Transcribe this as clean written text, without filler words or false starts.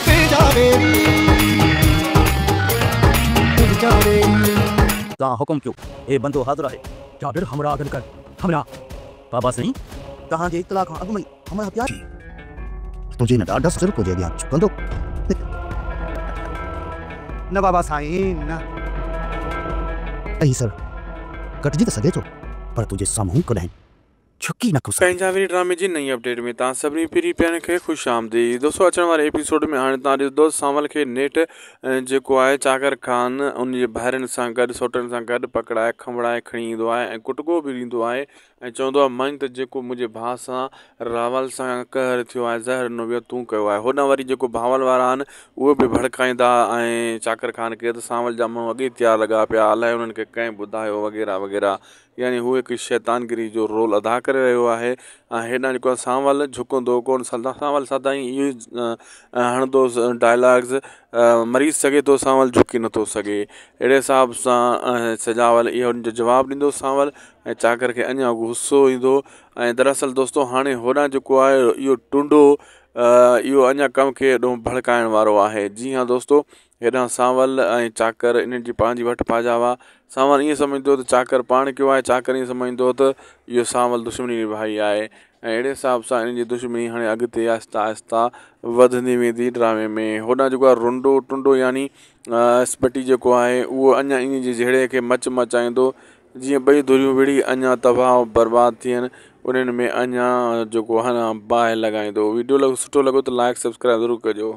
Teja very, Teja very. तव्हां हुकुम कयो, हे बंदो हाज़िर आहे। जाबिर, हमरा अगन कर, हमरा। बाबा साईं, तव्हांजे इतला खां अॻु में ई हमरा प्यार तुंहिंजे हिन ॾाढ सिर तुंहिंजे अॻियां झुकंदो। न बाबा साईं, न। ऐं सर कटिजी त सघे थो, पर तुंहिंजे साम्हूं कॾहिं झुकी नथो सघे। पंहिंजा वरी ड्रामे जी नई अपडेट में तव्हां सभिनी पीरी प्यारनि खे ख़ुशि आमदीद। दोस्तो, अचण वारे एपिसोड में हाणे तव्हां ॾिसंदो सांवल खे नेठि जेको आहे चाकर खान उनजे भाइरनि सां गॾु, सौटनि सां गॾु पकड़ाए खंबड़ाए खणी ईंदो आहे ऐं कुटको बि ॾींदो आहे ऐं चवंदो आहे मञ त जेको मुंहिंजे भाउ सां रावल सां कहर थियो आहे, ज़हर ॾिनो वियो, तूं कयो आहे। होॾां वरी जेको भावल वारा आहिनि उहे बि भड़काईंदा ऐं चाकर खान खे त सांवल जा माण्हू अॻे तयारु लॻा पिया, अलाए उन्हनि खे कंहिं ॿुधायो वग़ैरह वग़ैरह। यानी हू हिकु शैतानगिरी जो रोल अदा करे रहियो आहे। ऐं हेॾां जेको आहे सांवल झुकंदो कोन, सांवल सदाईं इहो ई हणंदो डायलॉग्स, मरी सघे थो सांवल, झुकी नथो सघे। अहिड़े हिसाब सां सजावल इहो हुनजो जवाबु ॾींदो सांवल ऐं चाकर खे अञा गुस्सो ईंदो। ऐं दरअसल दोस्तो, हाणे होॾां जेको आहे इहो टुंडो, इहो अञा कम खे एॾो भड़काइण वारो आहे। जी हा दोस्तो, हेॾां सांवल ऐं चाकर इन्हनि जी पंहिंजी वठि पाजावा। सांवल ईअं सम्झंदो त चाकर पाण कयो आहे, चाकर ईअं सम्झंदो त इहो सांवल दुश्मनी निभाई आहे। ऐं अहिड़े हिसाब सां इन्हनि जी दुश्मनी हाणे अॻिते आहिस्ता आहिस्ता वधंदी वेंदी ड्रामे में। होॾां जेको आहे रुंडो टुंडो यानी स्पटी जेको आहे उहो अञा इन जे झेड़े खे मच मचाईंदो, जीअं ॿई धुरियूं विड़ी अञा तबाह बर्बाद थियनि, उन्हनि में अञा जेको आहे न बाहि लॻाईंदो। वीडियो सुठो लॻो त लाइक सब्सक्राइब ज़रूरु कजो।